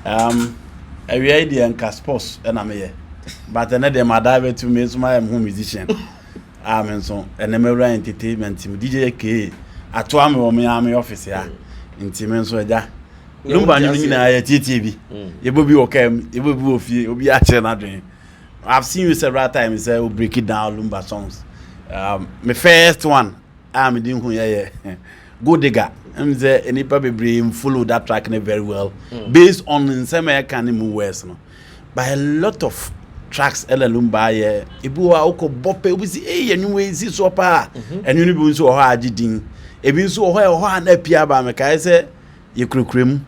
Awia yi deɛ nka sports ɛna meyɛ, but ɛnɛ deɛ madaa bɛtu me nso mayɛ me ho musician a me nso ɛnɛ mawura entertainment mu. DJ K atoa me wɔ me ara me office ha, nti me nso agya Lumba nwom nyinaa yɛtietie bi, yɛbɔ bi wɔ kaa mu, yɛbɔ bi wɔ fie, obi akyerɛ n'adwene. I've seen you several times sɛ wo break it down Lumba songs. My first one a mede hu yɛ yɛ Go Digger. Sɛ nnipa bebree follow that track no very well based on nsɛm a ɛka ne mu words no, but a lot of tracks ɛna Lumba ayɛ. Ebi wɔ hɔ a wokɔ bɔ pɛ, obi si eyi ɛnwom yi si soɔ paa. Ɛnwom no bi nso wɔ hɔ a agye din, ebi nso wɔ hɔ a ɛwɔ hɔ a na apia aba. Mekae sɛ yɛkurakura mu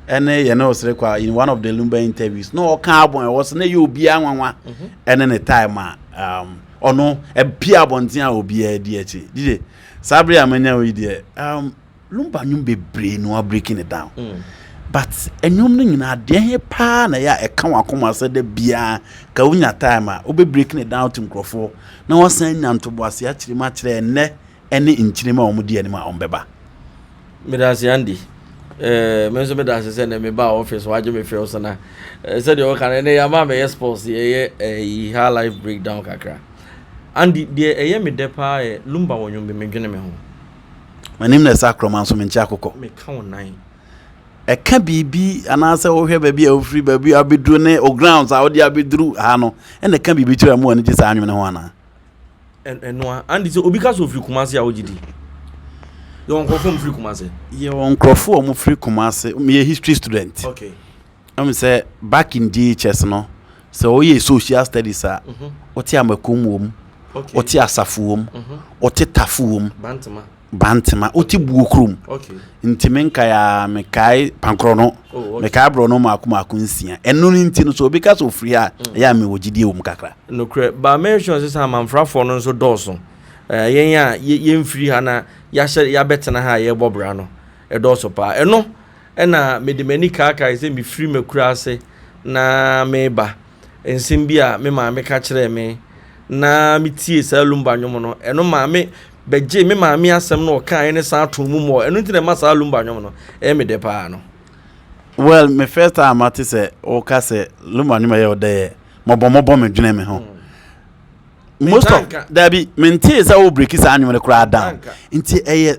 ɛne yɛne ɔsere kwa in one of the Lumba interviews na ɔka abɔn ɛwɔ so na ɛyɛ obiara nwanwa ɛne ne time a ɔno ɛpia abɔnten a obiara di akyi. DJ, saa bere a manya wo yi deɛ, Lumba nnwom bebree no a breaking it down, but nnwom no nyinaa deɛ he paa na ɛyɛ a ɛka wɔn akoma sɛ da biara ka wonya time a wobɛ breaking it down to nkurɔfoɔ na wɔsan nya ntoboase akyerɛ mu akyerɛ ɛnnɛ ɛne nkyerɛmu a wɔn di anim a wɔn bɛba? Meda ase, Andy. Me nso meda ase sɛ nɛ meba office wagye me fɛw so na sɛdeɛ wɔka no, ɛnɛ yɛama mɛyɛ sports, yɛyɛ ɛyi high life breakdown kakra. Andy, deɛ ɛyɛ me dɛ paa yɛ Lumba wɔ nwom bi, Medwene Me Ho. M'anim na ɛsɛ akorɔma nso menkyɛ akokɔ. Meka wo nan. Ɛka biribi anaasɛ wohwɛ baabi a wofiri, baabi a wabɛduru ne o grounds a wode abɛduru ha no, ɛna ɛka biribi kyerɛ mu ani gye saa anwom ne ho anaa? Ɛno a, Andy, sɛ obi ka sɛ ofiri Kumase a, wogye di? Yɛwɔ nkurɔfoɔ mfiri Kumase. Yɛwɔ nkurɔfoɔ a wɔfiri Kumase. Meyɛ history student. Ɛmu sɛ back in JHS no, sɛ woyɛ social studies a, wote Amakom wɔ mu, wote Asafo wɔ mu, wote Tafo wɔ mu. Bantama. Bantama, wote Buo kurom. Nti menkae a mekae pankorɔ no. Mekae borɔ no maako maako nsia. Ɛno no nti no, sɛ obi ka sɛ ofiri ha a, ɛyɛ a mewɔ gyidie wɔ mu kakra. Nokorɛ ba mɛsure sɛ amanfrafoɔ no nso dɔɔso. Yɛn a yɛmfiri ha na yɛahyɛ yɛabɛtena ha a yɛrebɔ bra no ɛdɔɔso paa. Ɛno ɛna mede m'ani kaakae sɛ mefiri m'akura ase na meba, nsɛm bi a me maame ka kyerɛɛ me na metie saa Lumba nnwom no, ɛno maame bɛgye me maame asɛm no ɔkaeɛ ne saa to mu mmɔ. Ɛno nti na ɛma saa Lumba nnwom no ɛyɛ me dɛ paa no. Well, me first time ate sɛ woka sɛ Lumba nnwom ɛyɛ ɔdɛ yɛ Mɔbɔmɔbɔ Medwene Me Ho. Most of dabi mentee sɛ wo break saa nnwom no koraa down. Nti ɛyɛ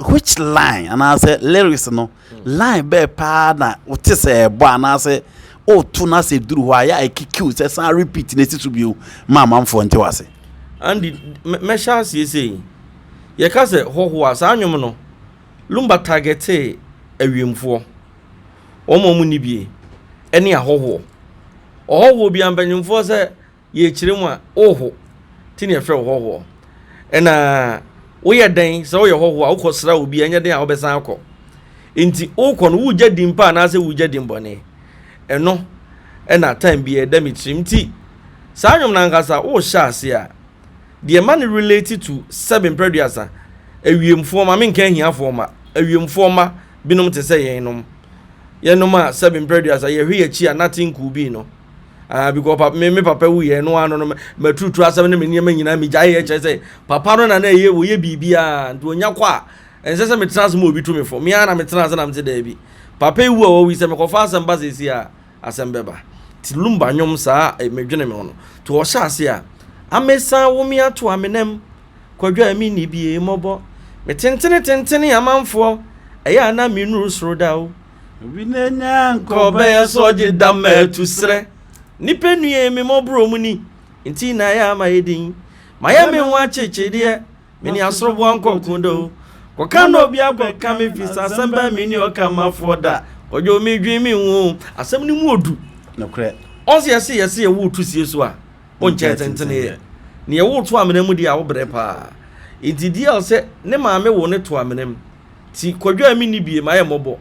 which line anaasɛ lyrics no, line bɛɛ paa na wote sɛ ɛbɔ anaasɛ woto no asɛ duru hɔ a yɛ a ɛkikiw sɛ san repeat na ɛsi so bio ma amanfoɔ nte wase? Andy, mɛhyɛ aseɛ sei. Yɛka sɛ hɔhoɔ a, saa nnwom no Lumba targetee awiemfoɔ, wɔn a wɔn nni bie ɛne ahɔhoɔ. Ɔhɔhoɔ bi mpanyinfoɔ sɛ yɛkyerɛ mu a woho ti ne yɛfrɛ wo hɔhoɔ. Ɛna woyɛ dɛn sɛ woyɛ hɔhoɔ a wokɔsra obi, ɛnyɛ dɛn a wobɛsan akɔ. Nti wokɔ no, wogya din pa anaasɛ wogya din bɔne? Ɛno ɛna time bi ɛda me tirim. Nti saa nnwom no ankasa wohyɛ ase a, deɛ ma no relate to sɛbe mprɛduasa awiemfoɔ ma menka ahiafoɔ ma awiemfoɔ ma binom te sɛ yɛn yɛnom a sɛbe mprɛduasa yɛhwɛ yɛkyi a nothing could be no. Ah, because papa me papa wu yɛ no ano no, matutu asɛm ne me nneɛma nyinaa megyae yɛ. Kyerɛ sɛ papa no na na ɛyɛ wɔyɛ biribiara, nti onya kɔ a ɛnsɛ sɛ metena ase ma obi tu me fo. Me ara na metena ase na mete daabi, papa yi wu a wɔwi sɛ mekɔfa asɛm ba sɛsi a asɛm bɛba. Nti Lumba nnwom saa, Medwene Me Ho no nti ɔhyɛ ase a, amesan wo me ato amenam kwadwa a menni bie mmɔbɔ me tentene tentene amanfoɔ ɛyɛ a na menuru soro da o. Obi n'anya nkɔ ɔbɛyɛ so ɔgye dam atu serɛ nipa nue me mmɔborɔ mu ni nti na ɛyɛ ama yɛ din mayɛ me ho akyekyedeɛ mene asoroboa nkɔko do kɔka na obi akɔka me fi sɛ asɛm bɛn me ni ɔka mafoɔ da kɔdwo medwen me ho asɛm no mu odu. Nokorɛ. Ɔsɛ yɛse yɛwo to sie so a wonkyɛn tentene yɛ ne yɛwo to amena mu deɛ a wobrɛ paa. Nti deɛ sɛ ne maame wo ne to amena mu ti kɔdwo a menni bie mayɛ mmɔbɔ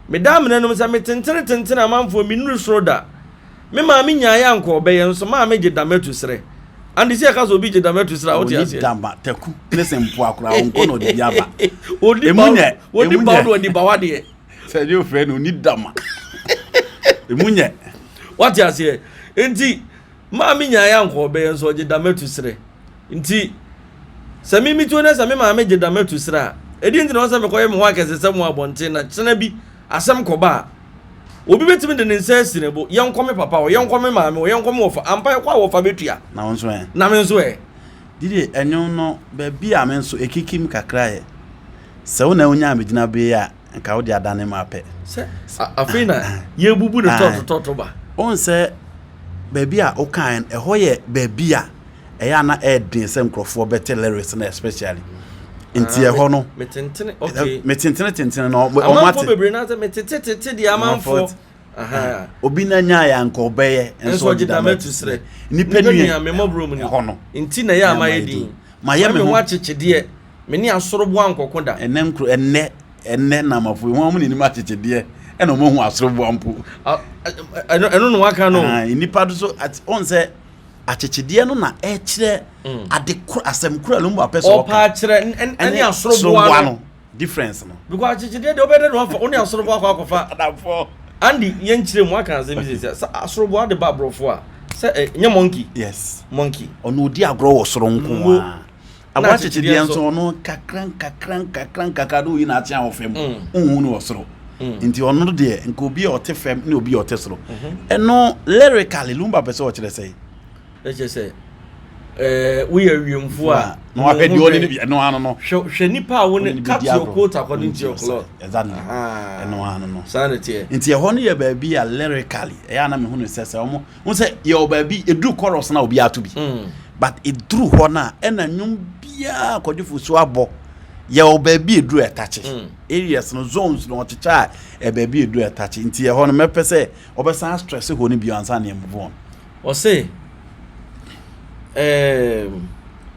meda amena nom sɛ metentene tentene amanfoɔ mennuru soro da. Me maame nyaeɛ anka ɔbɛyɛ nso maame gye dam atu serɛ. Ande sɛ yɛka sɛ obi gye dam atu serɛ a, wote aseɛ? Ɔni dama taku ne sɛ mpoa koraa ɔnkɔ na ɔde bi aba. Ɔni Emu ba nyɛ, ɔni emu ba nyɛ. na ɔni ba wadeɛ. Sɛ ɛnyɛ ofrɛ no ɔni dama. Emu nyɛ. Wate aseɛ? Nti maame nyaeɛ anka ɔbɛyɛ nso ɔgye dam atu serɛ. Nti sɛ me metuo na sɛ me maame gye dam atu serɛ a, ɛdi nti na ɔsɛ mekɔyɛ me ho akɛsesɛm wɔ abɔnten na kyena bi asɛm kɔba a. Obi bɛtumi de ne nsa asi ne bo, yɛnkɔ me papa hɔ, yɛnkɔ me maame hɔ, yɛnkɔ me wɔfa, ampa yɛkɔ a wɔfa bɛtua. Na wo nso ɛ? Na me nso ɛ? Didi, ɛnwom no, baabi a me nso ɛkikim kakra yɛ, sɛ wo na wonyaa me gyinabea yi a, nka wode adane ma apɛ. Sɛ afei na yɛbubu no tɔto tɔto ba. Wohu sɛ baabi a wokaeɛ no, ɛhɔ yɛ baabi a ɛyɛ a na ɛyɛ den sɛ nkurɔfoɔ bɛte lyrics no especially. Nti ah, ɛhɔ no, metentene, okay. Metentene tentene no, ɔmo ate. Amanfoɔ bebree na sɛ metetetete deɛ amanfoɔ. Obi na nya yɛ anka ɔbɛyɛ nso ɔgye dama tu serɛ. Nipa nua memmɔborɔ mu ni. Ɛhɔ no. Nti na ɛyɛ ama yɛ din. Ma yɛ me ho akyekyedeɛ. Me ne asoroboa nkɔko da. Ɛnɛ nkuro ɛnɛ ɛnɛ namafo yi wɔn n'anim akyekyedeɛ ɛna wɔn ahu asoroboa mpo. Ɛno na waka no. Nipa do so ɔn sɛ akyekyedeɛ no na ɛkyerɛ mm. ade koro asɛm koro a lumba pɛ sɛ ɔka. Ɔpa akyerɛ ɛne asoroboa no difference no. Because akyekyedeɛ deɛ ɔbɛdɛ na wafa ɔne asoroboa akɔ akɔfa. Adamfoɔ. Andy yɛn kyerɛ mu aka asɛm bi sɛ sɛ asoroboa de ba aborɔfo a sɛ nyɛ monkey. Yes. Monkey. Ɔno odi agorɔ wɔ soro nko ara. Aboa kyekyedeɛ nso ɔno nkakra nkakra nkakra nkakra de oyi n'akyea wɔ fam nhu no wɔ soro mm. nti ɔno deɛ nka obi a ɔte fam ne obi a ɔte soro mhm. ɛno lyrically Lumba pɛ sɛ ɔkyerɛ sɛ ɛkyɛ sɛ ɛɛ woyɛ wiemfo a na wahwɛ deɛ ɔne no bi ɛno ano no hwɛ hwɛ nipa a wɔne cut your coat according to your cloth exactly ɛno ano no saa na teɛ nti ɛhɔ no yɛ baabi a lyrically ɛyɛ ana mehu no sɛ sɛ ɔmo Wohu sɛ yɛwɔ baabi ɛduru chorus na obi ato bi mm. but ɛduru hɔ no a ɛna nnwom biara kɔdwefo so abɔ yɛwɔ baabi ɛduru ɛtakye mm. areas no zones no ɔkyekyɛ a ɛbaabi ɛduru ɛtakye nti ɛhɔ no mɛpɛ sɛ ɔbɛsan stress hɔ no bio ansa na move on. Ɔse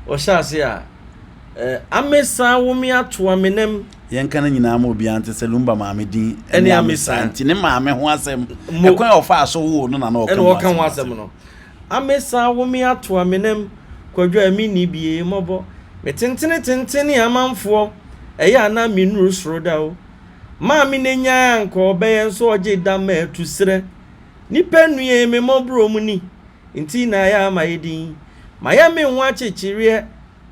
ɔhyɛ ase a Amesa wo me ato amenam. Yɛnka no nyinaa ma obiara nte sɛ Lumba maame din ne Amesa nti ne maame ho asɛm ɛkwan a ɔfaa so woo no na na ɔka ho asɛm no. Amesa wo me ato amenam Kwadwo a menni bie mmɔbɔ Me tentene tentene amanfoɔ Ɛyɛ a na mennuru soro da o Maame na nyaa anka ɔbɛyɛ nso ɔgye da ma atu serɛ Nipa nnue me mmɔborɔ mu ni Nti na ayɛ ama yɛ din. Mayɛ me ho akyekyereɛ,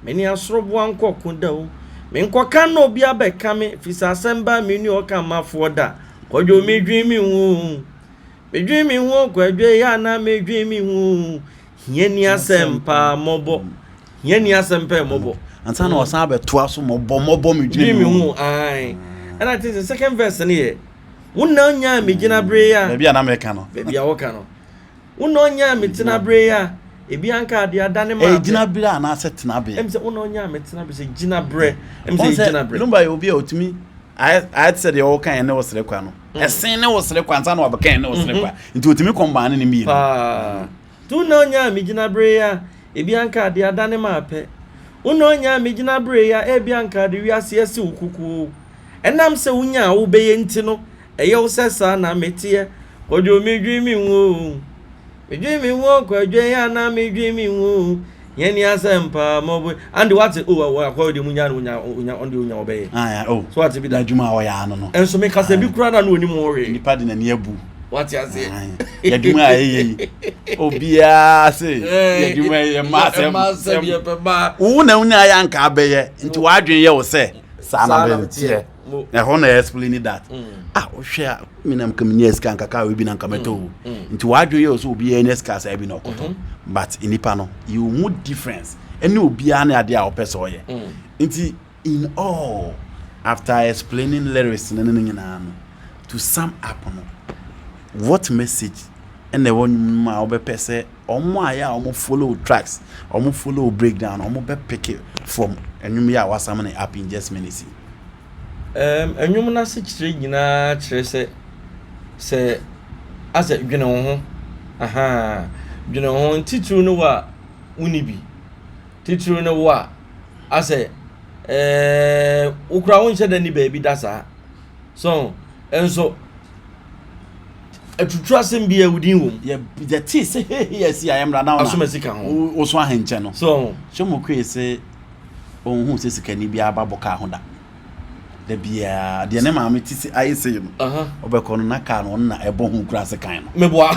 me ne asoroboa nkɔ ko da o. Menkɔka na obi abɛka me, firi sɛ asɛm ba me nni ɔka mmafoɔ da. Kwadwo medwen me ho o, medwen me ho o, Kwadwo ɛyɛ a na medwen me ho o. Hiani asɛm paa mmɔbɔ, hiani asɛm pɛ mmɔbɔ. Ansa na ɔsan abɛtoa so mmɔbɔ mmɔbɔ medwen me ho. Ae. Ɛna te sɛ second verse no yɛ, wo na onyaa me gyinabere a. Baabi a na meka no. Baabi a wɔka no. Wo na ɔnyaa me tenaberɛ yi a, ebi anka adeɛ adane maa Ɛyɛ gyinaberɛ anaasɛ tenaberɛ? Ɛm sɛ wo na ɔnyaa me tenaberɛ sɛ gyinaberɛ. Ɛm sɛ ɛyɛ gyinaberɛ. Lumba yɛ obi a ɔtumi ayɛ te sɛ deɛ ɔka ɛne wo sere kwa no. Mm. Ɛsen ne wo sere kwa ansa na wabɛka ɛne wo sere kwa. Mm-hmm. Nti ɔtumi kɔmbaa ne mmienu. Paa. Nti wo na ɔnyaa me gyinaberɛ yi a, ebi anka adeɛ adane maa pɛ. Wo na ɔnyaa me gyinaberɛ yi a, ebi anka ade wiase asi wo kukuo. Ɛnam sɛ wonyaa wo bɛyɛ nti no, Ɛyɛ wo sɛ saa na meteɛ? Kwadwo medwen me ho o Medwen me ho o Kwadwo ɛyɛ a na medwen me ho o Yɛn ni asɛm paa mɔbo Andy wate o akɔ deɛ munya no onya onya ɔno deɛ onya ɔbɛyɛ Ah, oh. So wate bi da N'adwuma a ɔyɛ ano no. Ɛnso meka sɛ bi koraa na na onim ho hwee Nipa de n'ani abu. Wate aseɛ Yɛadwuma a ɛyɛ yi. Obiara se yɛadwuma yi yɛ mma asɛm. Mma asɛm yɛ pɛ mmaa. Wo na wonya yɛ anka abɛyɛ nti w'adwene yɛ wo sɛ saa na bɛteɛ. ɛhɔ na explain that mm. ah wohwɛ a me na nka menya sika nka kaa bi na nka mɛtɔ o mm. mm. nti w'adwene yɛ sɛ obiara nya sika saa bi na ɔkɔtɔ mm-hmm. but nipa no you hu difference ɛne obiara ne adeɛ a ɔpɛ sɛ ɔyɛ nti in all after explaining lyrics no ne no nyinaa no to sum up no what message ɛna ɛwɔ nnwom no mu a wobɛpɛ sɛ ɔmo a yɛ a ɔmo follow tracks ɔmo follow breakdown ɔmo bɛ pick from nnwom yi a wasam ne up in just minutes yi. Um, nnwom no asekyerɛ nyinaa kyerɛ sɛ sɛ asɛ dwene wo ho aha dwene wo ho ntitiriw ne wo a wonni bi titiriw ne wo a asɛ ɛɛ wokura wonhyɛ da ni baabi da saa so nso Atuturu asɛm bi a wo din wom. Yɛ yɛtee sɛ hehe asi a yɛmmra na Asomasi ka ho. Wo so ahenkyɛ no. So. Hyɛ mu koe se ɔnhuu sɛ sikani biara ba bɔ kaa ho da. Da biara deɛ ne maame ti se ayɛ sei no. Ɔbɛkɔ no na kaa no ɔno na ɛbɔ ho kura sekan no. Meboa.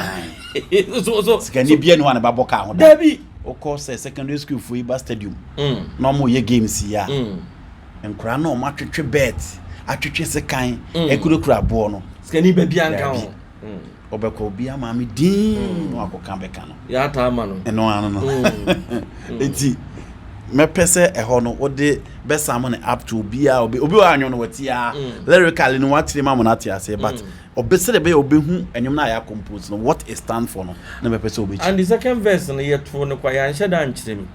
So so. Sikani biara ni hɔ a ne ba bɔ kaa ho da. Dabi. Wokɔ sɛ secondary school foɔ yi ba stadium. Na wɔn yɛ games yi a. Nkwadaa no a wɔatwetwe bɛɛt, atwetwe sekan, akurakura aboɔ no. Sikani ba biara nka ho. Ɔbɛkɔ obi ama me din mm. na wakɔka bɛka no. Yɛataa ma no. Ɛno ano no. Eti mɛpɛ sɛ ɛhɔ no wode bɛsa mo no up to obiara obi obi wɔ anwom no wɔte a mm. lyrically no wakyerɛ ma mo no ate aseɛ but ɔbɛ sɛ ɛbɛyɛ ɔbɛhu ɛnwom no a yɛ compose no what it stand for no na mɛpɛ sɛ ɔbɛkyi. And the second verse no yɛtoo no kwa yɛanhyɛ da ankyerɛ mu.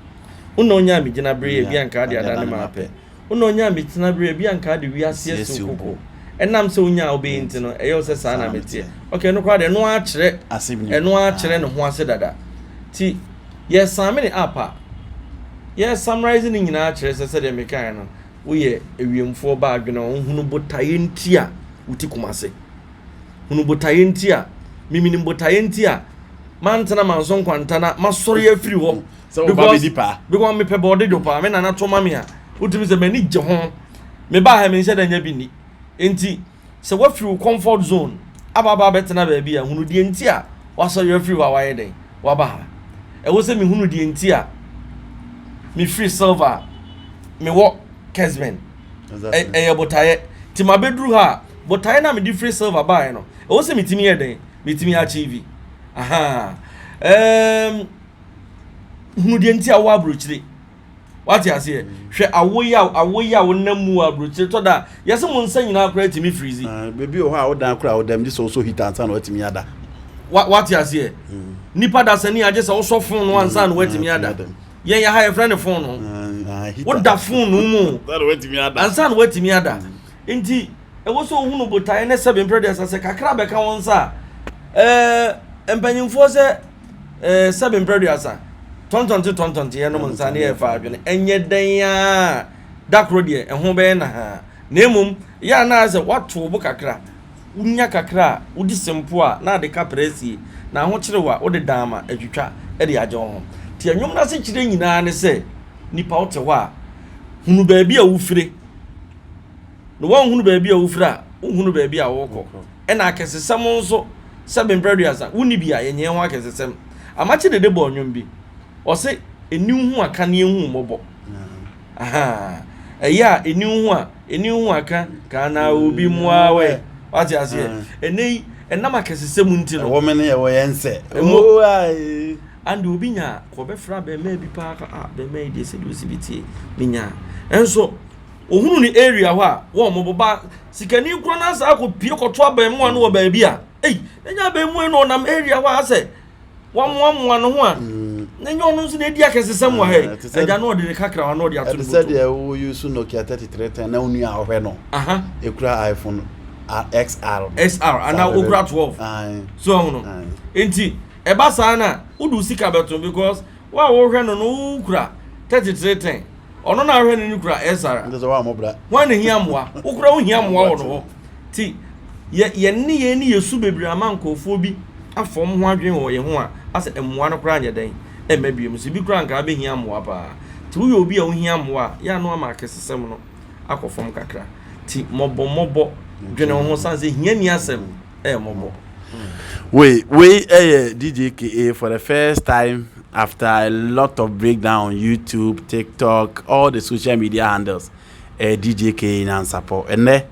Wo na onyaa me gyina bere ebi anka ade ada ne ma apɛ. Wo na onyaa me tena bere ebi anka ade wiase asi wo koko. Ɛnam sɛ wonyaa a wobɛyɛ nti no, ɛyɛ wo sɛ saa na meteɛ. Okay, ɛno koraa deɛ, ɛno ara kyerɛ, ɛno ara kyerɛ ne ho ase dada. Nti, yɛsame ne up a, yɛ summarize ne nyinaa kyerɛ sɛ sɛdeɛ mekaeɛ no, woyɛ awiemfoɔ ba adwene a wohunu botaeɛ nti a wote Kumase. Hunu botaeɛ nti a, memenim botaeɛ nti a mantena manso nkwanta na masɔre afiri hɔ. Sɛ wo ba bɛdi paa. Because mepɛ bɔɔde dwo paa, me nana to ma me a, wotumi sɛ m'ani gye ho. Mebaa ha menhyɛ da nya bi nni. Enti sɛ woafiri wo comfort zone aba aba abɛtena baabi a, hunu deɛ nti a woasɔre afiri hɔ a woayɛ dɛn woaba ha. Ɛwɔ sɛ mehunu deɛ nti a mefiri Silver a mewɔ Kesben. Ɛyɛ botaeɛ. Nti mabɛduru ha a, botaeɛ no a mede firi Silver baeɛ no, ɛwɔ sɛ metumi yɛ dɛn? Metumi achieve. Aha. Um, hunu deɛ nti a wowɔ aburokyire. Wate aseɛ? Hwɛ awo yi a awo yi a wonam mu wɔ aburokyire tɔ da a yɛsɛ mo nsa nyinaa koraa tumi firizi. Ah, baabi wɔ hɔ a wodan koraa wodam gye sɛ wosɔ heater ansa na watumi ada. Wa wate aseɛ? Mm. Nipa da sani agye sɛ wosɔ fon no ansa na watumi mm, ada. Yɛn yɛ ha yɛfrɛ ne fon no. Ah, Woda fon no mu ansa na watumi ada. Mm. Nti ɛwɔ sɛ ohunu botaeɛ ne sɛbe mprɛ deɛ sɛ kakra bɛka wɔn nsa a ɛɛ mpanyinfoɔ sɛ Eh, sɛbe mprɛduasa, tɔntɔnte tɔntɔnte yɛnom nsa ne yɛfa adwene, ɛnyɛ dɛn ara da koro deɛ ɛho bɛyɛ na haa. Na mmom, yɛ a na ayɛ sɛ woato wo bo kakra, wonya kakra a, wodi sempo a na ade kaprɛ asie, na ahokyere wo a, wode dan ma atwitwa de agye wo ho. Nti ɛnwom no asekyerɛ nyinaa ne sɛ, nipa wote hɔ a, hunu baabi a wofire, na woanhunu baabi a wofiri a, wonhunu baabi a worekɔ. Ɛna akɛsesɛm nso, sɛbe mprɛ aduasa, wonni bi a, yɛnyɛ ho akɛsesɛm. Amakye Dede bɔɔ nnwom bi, ɔse, Ɛni wo ho aka ne ɛhu mmɔbɔ. Ahaa, ɛyɛ a ɛni wo ho a, ɛni wo ho aka, ka na obi mmoa wɛ. Wate aseɛ? Ɛnɛ yi, ɛnam akɛsesɛm nti no. Ɛwɔ me ne ɛwɔ yɛn sɛ. Ɛmo. Ande obi nya a, kɔbɛfrɛ abɛɛmaa bi paa ka, ah, bɛɛmaa yi deɛ sɛdeɛ ɔsi bi tie, menya. Ɛnso, Ohunu ne area hɔ a, wɔn mo ba sikani korɔ no asa akɔ pie kɔto abɛɛmoa no wɔ baabi a, ei, na nya abɛɛmoa no ɔnam area hɔ a asɛ wamoamoa ne ho a, mm. na nya ɔno nso na edi akɛsesɛm wɔ ha yi. Mm, Agya no ɔde ne kakra wa na ɔde ato ne bɔtɔ. Ɛte sɛ deɛ wo use Nokia 3310 na onua a ɔhwɛ no. Ekura iPhone XR. XR anaa okura 12. So ɔho no. Nti ɛba saa na wode sika bɛto because wo a wohwɛ no no wokura 3310. Ɔno na ahwɛ no no kura Ɛsara. Nti sɛ wɔammɔ bra. Hwan na hia mmoa? Wo koraa wohia mmoa wɔ no hɔ. Nti yɛ yɛn nneyɛe ne yɛn su bebree ama nkurɔfoɔ bi afa wɔn ho adwene wɔ yɛn ho a, asɛ mmoa no koraa nyɛ dɛn ɛmma biom. Sɛ bi koraa anka abɛhia mmoa paa. Nti woyɛ obi a wohia mmoa a, yɛ a na woama akɛsesɛm no akɔ fam kakra. Nti mmɔbɔ mmɔbɔ dwene wo ho sane sɛ hiani asɛm ɛyɛ mmɔbɔ. Wei wei ɛyɛ DJ KA for the first time after a lot of breakdown on YouTube, TikTok, all the social media handles. Ɛyɛ DJ KA Nyansapɔ. Ɛnɛ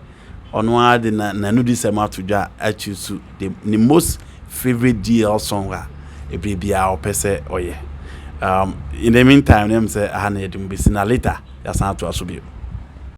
ɔno ara de na n'anudisɛm ato dwa akyusu the ne most favorite DL song a ebere biara ɔpɛ sɛ ɔyɛ. Um, in the meantime, ne m sɛ aha na yɛde mu besi na later yɛasan atoa so bio.